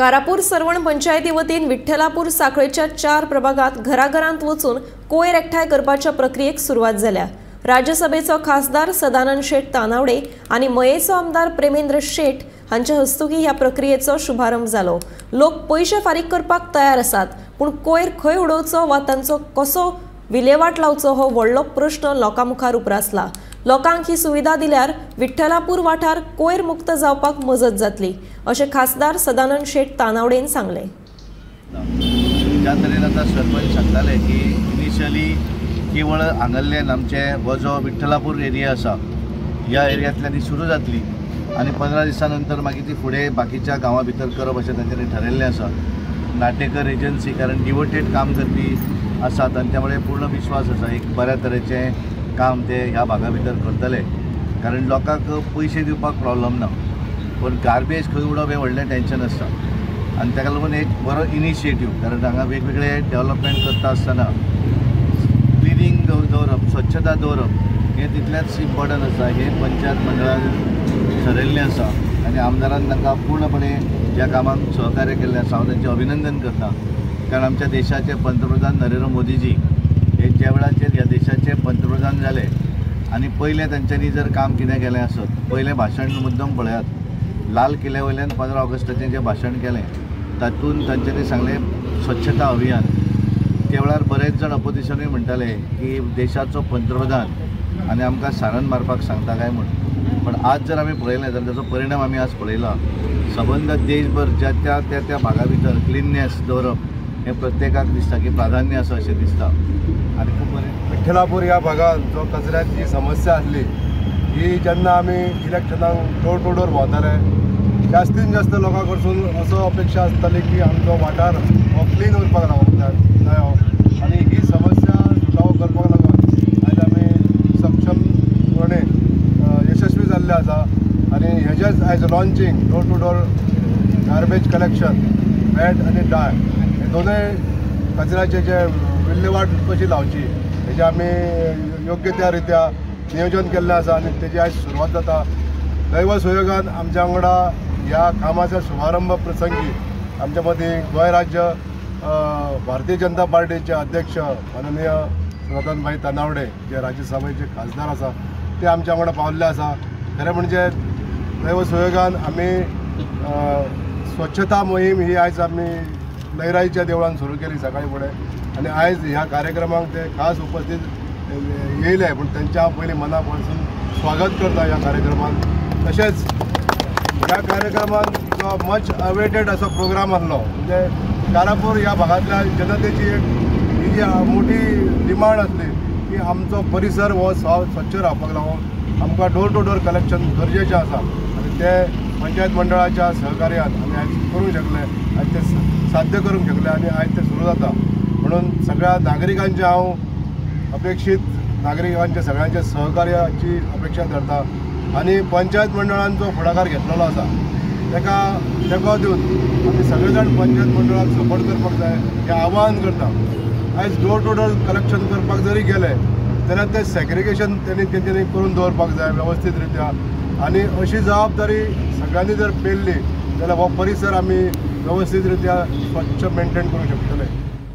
कारापूर सर्वण पंचायती वतीन विठ्ठलापूर साखळेच्या 4 प्रभागात घराघरांत वचून कोयर एकठांय करपाच्या प्रक्रियेक सुरवात जाल्या। राज्यसभेचो खासदार सदानंद शेट तानावडे आनी मयेचो आमदार प्रेमेंद्र शेट हांचे हस्तुकी ह्या प्रक्रियेचो शुभारंभ जालो। लोक पयशे फारीक करपाक तयार आसात, पूण कोयर खंय उडोवचो वा तांचो कसो विलेवाट लावचो हो व्हडलो प्रश्न लोकां मुखार उप्रासला। लोकांक ही सुविधा दिल्यार विठ्ठलापूर वाठार कोयर मुक्त जावपाक मजत जातली, अशें खासदार सदानंद शेट तानावडेन सांगलें। ज्या तरेन आतां सरपंच सांगताले की इनिशियली केवळ हांगासरल्यान आमचे हो जो विठ्ठलापूर एरिया आसा ह्या एरियांतल्यान ही सुरू जातली आनी 15 दिसां नंतर मागीर ती फुडें बाकीच्या गांवां भितर करप अशें तांच्यांनी ठरयल्लें आसा। नाटेकर एजन्सी कारण डिवोटेड काम करपी आसात आनी त्यामुळे पूर्ण विश्वास आसा एक बऱ्या तरेचें काम ते ह्या भागा भितर करतले, कारण लोकांक पयशे दिवपाक प्रॉब्लम ना, पूण गार्बेज खंय उडोवप हें व्हडलें टेंशन आसता आनी ताका लागून एक बरो इनिशिएटीव, कारण हांगा वेगवेगळे डेवलपमेंट करता आसतना क्लिनींग दवरप, स्वच्छता दवरप हें तितलेंच इम्पॉर्टंट आसा। हें पंचायत मंडळान ठरयल्लें आसा आनी आमदारान तांकां पूर्णपणे ह्या कामाक सहकार्य केल्लें आसा। हांव तांचें अभिनंदन करता, कारण आमच्या देशाचे पंतप्रधान नरेंद्र मोदीजी हे ज्या वेळाचेर ह्या देशाचे पंतप्रधान जाले आनी पयलें तांच्यांनी जर काम कितें केलें आसत, पयलें भाशण मुद्दम पळयात, लाल किल्ल्या वयल्यान 15 ऑगस्टाचें जें भाशण केलें तातूंत तांच्यांनी सांगलें स्वच्छता अभियान। त्या वेळार बरेच जाण अपोजिशनूय म्हणटाले की देशाचो पंतप्रधान आनी आमकां सारण मारपाक सांगता काय म्हूण, पण आज जर आमी पळयलें जाल्यार ताचो परिणाम आमी आज पळयला। सबंद देशभर ज्या त्या त्या त्या भागा भितर क्लिननेस दवरप हें प्रत्येकाक दिसता की प्राधान्य आसा अशें दिसता आनी खूब बरें। विठ्ठलापूर ह्या भागान जो कचऱ्याची समस्या आसली ही जेन्ना आमी इलेक्शनाक डोर टू डोर भोंवताले जास्तीन जास्त लोकां कडसून असो अपेक्षा आसताली की आमचो वाठार हो क्लीन उरपाक लागूंक जायो आनी ही समस्या सुटावो करपाक लागून आयज आमी सक्षमपणे यशस्वी जाल्ले आसा आनी हेजेच आयज launching door to door garbage collection wet आनी ड्राय हे दोनूय कचऱ्याचे जे विल्हेवाट कशी लावची हेजे आमी योग्य त्या रित्या नियोजन केल्लें आसा आनी तेजी आयज सुरवात जाता। दैव सुयोगान आमच्या वांगडा ह्या कामाच्या शुभारंभ प्रसंगी आमच्या मदीं गोंय राज्य भारतीय जनता पार्टीचे अध्यक्ष माननीय सनातन भाई तानावडे जे राज्यसभेचे खासदार आसा ते आमच्या वांगडा पावल्ले आसा। खरें म्हणजे दैव सुयोगान आमी स्वच्छता मोहीम ही आयज आमी लयराईच्या देवळान सुरू केली सकाळी फुडें आनी आयज ह्या कार्यक्रमाक ते खास उपस्थित येयले, पूण तेंच्या हांव पयलीं मना पासून स्वागत करता ह्या कार्यक्रमाक। तशेंच ह्या कार्यक्रमात जो मच अवेटेड असो प्रोग्राम आसलो म्हणजे कारापूर ह्या भागांतल्या जनतेची एक ही जी मोठी डिमांड आसली की आमचो परिसर हो स्वच्छ रावपाक लागून आमकां डोर टू डोर कलेक्शन गरजेचें आसा आनी ते पंचायत मंडळाच्या सहकार्यान आमी आयज करूंक शकले आनी ते साध्य करूंक शकले आनी आयज तें सुरू जाता। म्हणून सगळ्या नागरिकांचे हांव अपेक्षीत नागरिकांच्या सगळ्यांच्या सहकार्याची अपेक्षा धरता आनी पंचायत मंडळान जो फुडाकार घेतलेलो आसा ताका तेंको दिवन आमी सगळे जाण पंचायत मंडळाक सपोर्ट करपाक जाय हें आवाहन करता। आयज डोर टू डोर कलेक्शन करपाक जरी गेले जाल्यार तें सेग्रिगेशन तेंच्यांनी करून दवरपाक जाय वेवस्थीत रित्या आनी अशी जबाबदारी सगळ्यांनी जर पेलली जाल्यार हो परिसर आमी वेवस्थीत रित्या स्वच्छ मेंटेन करूंक शकतले।